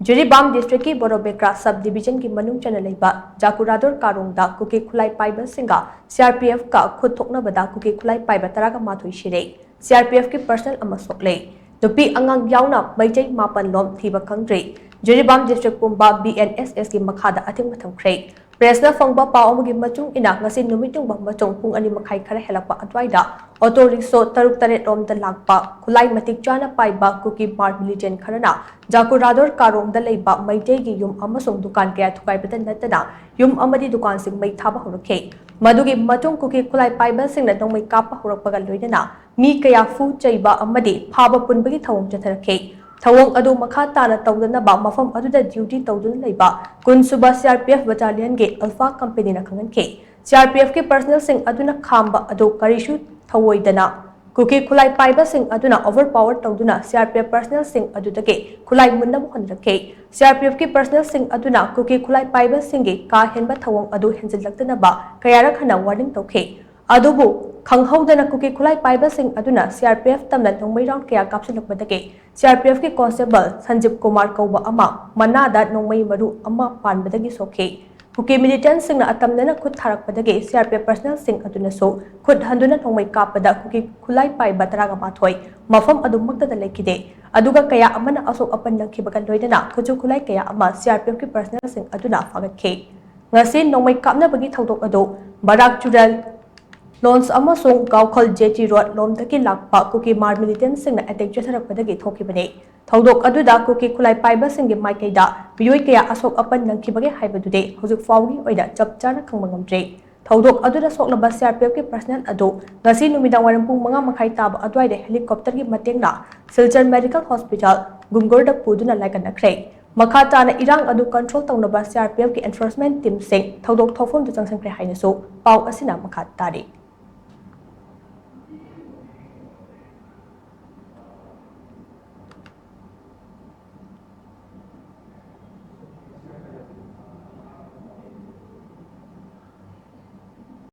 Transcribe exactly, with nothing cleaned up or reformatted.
ꯖꯤꯔꯤꯕꯥꯝ ꯗꯤꯁꯇ꯭ꯔꯤꯛꯀꯤ ꯕꯣꯔꯣꯕꯦꯀ꯭ꯔꯥ ꯁꯕ ꯗꯤꯕꯤꯖꯟꯒꯤ ꯃꯅꯨꯡ ꯆꯟꯅ ꯂꯩꯕ ꯖꯥꯀꯨꯔꯥꯗꯣꯔ ꯀꯥꯔꯣꯡꯗ ꯀꯨꯀꯤ ꯈꯨꯠꯂꯥꯏ ꯄꯥꯏꯕꯁꯤꯡꯒ ꯁꯤꯑꯥꯔꯄꯤꯑꯦꯐꯀ ꯈꯨꯠ ꯊꯣꯛꯅꯕꯗ ꯀꯨꯀꯤ ꯈꯨꯠꯂꯥꯏ ꯄꯥꯏꯕ ꯇꯔꯥꯒ ꯃꯥꯊꯣꯏ ꯁꯤꯔꯦ꯫ ꯁꯤꯑꯥꯔꯄꯤꯑꯦꯐꯀꯤ ꯄꯔꯁꯅꯦꯜ ꯑꯃ ꯁꯣꯛꯂꯦ꯫ ꯅꯨꯄꯤ ꯑꯉꯥꯡ ꯌꯥꯎꯅ ꯃꯩꯇꯩ ꯃꯥꯄꯟ ꯂꯣꯝ ꯊꯤꯕ ꯈꯪꯗ꯭ꯔꯦ꯫ ꯖꯤꯔꯤꯕꯥꯝ ꯗꯤꯁꯇ꯭ꯔꯤꯛ ꯄꯨꯝꯕ ꯕꯤꯑꯦꯟꯑꯦꯁꯑꯦꯁꯀꯤ ꯃꯈꯥꯗ ꯑꯊꯤꯡꯕ ꯊꯝꯈ꯭ꯔꯦ꯫ ꯄ꯭ꯔꯦꯁꯅ ꯐꯪꯕ ꯄꯥꯎ ꯑꯃꯒꯤ ꯃꯇꯨꯡ ꯏꯟꯅ, ꯉꯁꯤ ꯅꯨꯃꯤꯠ ꯌꯨꯡꯕ ꯑꯃꯁꯨꯡ ꯄꯨꯡ ꯑꯅꯤ ꯃꯈꯥꯏ ꯈꯔ ꯍꯦꯜꯂꯛꯄ ꯑꯗꯨꯋꯥꯏꯗ ꯑꯣꯇꯣ ꯔꯤꯛꯁꯣ ꯇꯔꯨꯛ ꯇꯔꯦꯠ ꯂꯣꯝꯗ ꯂꯥꯛꯄ ꯈꯨꯠꯂꯥꯏ ꯃꯇꯤꯛ ꯆꯥꯅ ꯄꯥꯏꯕ ꯀꯨꯀꯤ ꯃꯥꯔ ꯃꯤꯂꯤꯇꯦꯟ ꯈꯔꯅ ꯖꯥꯀꯨꯔꯥꯗꯣꯔ ꯀꯥꯔꯣꯡꯗ ꯂꯩꯕ ꯃꯩꯇꯩꯒꯤ ꯌꯨꯝ ꯑꯃꯁꯨꯡ ꯗꯨꯀꯥꯟ ꯀꯌꯥ ꯊꯨꯒꯥꯏꯕꯗ ꯅꯠꯇꯅ ꯌꯨꯝ ꯑꯃꯗꯤ ꯗꯨꯀꯥꯟꯁꯤꯡ ꯃꯩ ꯊꯥꯕ ꯍꯧꯔꯛꯈꯤ꯫ ꯃꯗꯨꯒꯤ ꯃꯇꯨꯡ ꯀꯨꯀꯤ ꯈꯨꯠꯂꯥꯏ ꯄꯥꯏꯕꯁꯤꯡꯅ ꯅꯣꯡꯃꯩ ꯀꯥꯞꯄ ꯍꯧꯔꯛꯄꯒ ꯂꯣꯏꯅꯅ ꯃꯤ ꯀꯌꯥ ꯐꯨ ꯆꯩꯕ ꯑꯃꯗꯤ ꯐꯥꯕ ꯄꯨꯟꯕꯒꯤ ꯊꯧꯑꯣꯡ ꯆꯠꯊꯔꯛꯈꯤ꯫ ꯊꯧꯑꯣꯡ ꯑꯗꯨ ꯃꯈꯥ ꯇꯥꯅ ꯇꯧꯗꯅꯕ ꯃꯐꯝ ꯑꯗꯨꯗ ꯗ꯭ꯌꯨꯇꯤ ꯇꯧꯗꯨꯅ ꯂꯩꯕ ꯀꯨꯟꯁꯨꯕ ꯁꯤꯑꯥꯔꯄꯤꯑꯦꯐ ꯕꯠꯇꯥꯂꯤꯌꯟꯒꯤ ꯑꯜꯐꯥ ꯀꯝꯄꯦꯅꯤꯅ ꯈꯪꯍꯟꯈꯤ꯫ ꯁꯤꯑꯥꯔꯄꯤꯑꯦꯐꯀꯤ ꯄꯔꯁꯅꯦꯜꯁꯤꯡ ꯑꯗꯨꯅ ꯈꯥꯝꯕ ꯑꯗꯨ ꯀꯔꯤꯁꯨ ꯊꯧꯑꯣꯏꯗꯅ ꯀꯨꯀꯤ ꯈꯨꯠꯂꯥꯏ ꯄꯥꯏꯕꯁꯤꯡ ꯑꯗꯨꯅ ꯑꯣꯚꯔ ꯄꯥꯋꯔ ꯇꯧꯗꯨꯅ ꯁꯤꯑꯥꯔꯄꯤꯑꯦꯐ ꯄꯔꯁꯅꯦꯜꯁꯤꯡ ꯑꯗꯨꯗꯒꯤ ꯈꯨꯠꯂꯥꯏ ꯃꯨꯟꯅꯕ ꯍꯣꯠꯅꯔꯛꯈꯤ꯫ ꯁꯤꯑꯥꯔꯄꯤꯑꯦꯐꯀꯤ ꯄꯔꯁꯅꯦꯜꯁꯤꯡ ꯑꯗꯨꯅ ꯀꯨꯀꯤ ꯈꯨꯠꯂꯥꯏ ꯄꯥꯏꯕꯁꯤꯡꯒꯤ ꯀꯥ ꯍꯦꯟꯕ ꯊꯧꯑꯣꯡ ꯑꯗꯨ ꯍꯦꯟꯖꯤꯜꯂꯛꯇꯅꯕ ꯀꯌꯥꯔꯛ ꯍꯟꯅ ꯋꯥꯔꯅꯤꯡ ꯇꯧꯈꯤ꯫ ꯑꯗꯨꯕꯨ ꯈꯪꯍꯧꯗꯅ ꯀꯨꯀꯤ ꯈꯨꯠꯂꯥꯏ ꯄꯥꯏꯕꯁꯤꯡ ꯑꯗꯨꯅ ꯁꯤꯑꯥꯔꯄꯤꯑꯦꯐ ꯇꯝꯅ ꯅꯣꯡꯃꯩ ꯔꯥꯎꯟ ꯀꯌꯥ ꯀꯥꯞꯁꯤꯜꯂꯛꯄꯗꯒꯤ ꯁꯤꯑꯥꯔꯄꯤꯑꯦꯐꯀꯤ ꯀꯣꯟꯁꯇꯦꯕꯜ ꯁꯟꯖꯤꯞ ꯀꯨꯃꯥꯔ ꯀꯧꯕ ꯑꯃ ꯃꯅꯥꯗ ꯅꯣꯡꯃꯩ ꯃꯔꯨ ꯑꯃ ꯄꯥꯟꯕꯗꯒꯤ ꯁꯣꯛꯈꯤ꯫ ꯀꯨꯀꯤ ꯃꯤꯂꯤꯇꯦꯟꯠꯁꯤꯡꯅ ꯑꯇꯝꯅꯅ ꯈꯨꯠ ꯊꯥꯔꯛꯄꯗꯒꯤ ꯁꯤꯑꯥꯔꯄꯤꯑꯦꯐ ꯄꯔꯁꯅꯦꯜꯁꯤꯡ ꯑꯗꯨꯅꯁꯨ ꯈꯨꯠ ꯍꯟꯗꯨꯅ ꯅꯣꯡꯃꯩ ꯀꯥꯞꯄꯗ ꯀꯨꯀꯤ ꯈꯨꯠꯂꯥꯏ ꯄꯥꯏꯕ ꯇꯔꯥꯒ ꯃꯥꯊꯣꯏ ꯃꯐꯝ ꯑꯗꯨꯃꯛꯇꯗ ꯂꯩꯈꯤꯗꯦ꯫ ꯑꯗꯨꯒ ꯀꯌꯥ ꯑꯃꯅ ꯑꯁꯣꯛ ꯑꯄꯟ ꯅꯪꯈꯤꯕꯒ ꯂꯣꯏꯅꯅ ꯈꯨꯠꯁꯨ ꯈꯨꯠꯂꯥꯏ ꯀꯌꯥ ꯑꯃ ꯁꯤꯑꯥꯔꯄꯤꯑꯦꯐꯀꯤ ꯄꯔꯁꯅꯦꯜꯁꯤꯡ ꯑꯗꯨꯅ ꯐꯥꯒꯠꯈꯤ꯫ ꯉꯁꯤ ꯅꯣꯡꯃꯩ ꯀꯥꯞꯅꯕꯒꯤ ꯊꯧꯗꯣꯛ ꯑꯗꯨ ꯕꯔꯥꯛ ꯆꯨꯔꯦꯜ ꯂꯣꯟꯁ ꯑꯃꯁꯨꯡ ꯒꯥꯎꯈꯜ ꯖꯦꯇꯤ ꯔꯣꯗ ꯂꯣꯝꯗꯒꯤ ꯂꯥꯛꯄ ꯀꯨꯀꯤ ꯃꯥꯔ ꯃꯤꯂꯤꯇꯦꯟꯠꯁꯤꯡꯅ ꯑꯦꯇꯦꯛ ꯆꯠꯊꯔꯛꯄꯗꯒꯤ ꯊꯣꯛꯈꯤꯕꯅꯤ꯫ ꯊꯧꯗꯣꯛ ꯑꯗꯨꯗ ꯀꯨꯀꯤ ꯈꯨꯠꯂꯥꯏ ꯄꯥꯏꯕꯁꯤꯡꯒꯤ ꯃꯥꯏꯀꯩꯗ ꯃꯤꯑꯣꯏ ꯀꯌꯥ ꯑꯁꯣꯛ ꯑꯄꯟ ꯅꯪꯈꯤꯕꯒꯦ ꯍꯥꯏꯕꯗꯨꯗꯤ ꯍꯧꯖꯤꯛ ꯐꯥꯎꯕꯒꯤ ꯑꯣꯏꯅ ꯆꯞ ꯆꯥꯅ ꯈꯪꯕ ꯉꯝꯗ꯭ꯔꯤ꯫ ꯊꯧꯗꯣꯛ ꯑꯗꯨꯗ ꯁꯣꯛꯂꯕ ꯁꯤꯑꯥꯔꯄꯤꯑꯦꯐꯀꯤ ꯄꯔꯁꯅꯦꯜ ꯑꯗꯨ ꯉꯁꯤ ꯅꯨꯃꯤꯗꯥꯡ ꯋꯥꯏꯔꯝ ꯄꯨꯡ ꯃꯉꯥ ꯃꯈꯥꯏ ꯇꯥꯕ ꯑꯗꯨꯋꯥꯏꯗ ꯍꯦꯂꯤꯀꯣꯞꯇꯔꯒꯤ ꯃꯇꯦꯡꯅ ꯁꯤꯜꯆꯔ ꯃꯦꯗꯤꯀꯦꯜ ꯍꯣꯁꯄꯤꯇꯥꯜ ꯒꯨꯝꯒꯨꯔꯗ ꯄꯨꯗꯨꯅ ꯂꯥꯏꯀꯠꯅꯈ꯭ꯔꯦ꯫ ꯃꯈꯥ ꯇꯥꯅ ꯏꯔꯥꯡ ꯑꯗꯨ ꯀꯟꯇ꯭ꯔꯣꯜ ꯇꯧꯅꯕ ꯁꯤꯑꯥꯔꯄꯤꯑꯦꯐꯀꯤ ꯑꯦꯟꯐꯣꯔꯁꯃꯦꯟ ꯇꯤꯝꯁꯤꯡ ꯊꯧꯗꯣꯛ ꯊꯣꯛꯐꯝꯗꯨ ꯆꯪꯁꯤꯟꯈ꯭ꯔꯦ ꯍꯥꯏꯅꯁꯨ ꯄꯥꯎ ꯑꯁꯤꯅ ꯃꯈꯥ ꯇꯥꯔꯤ꯫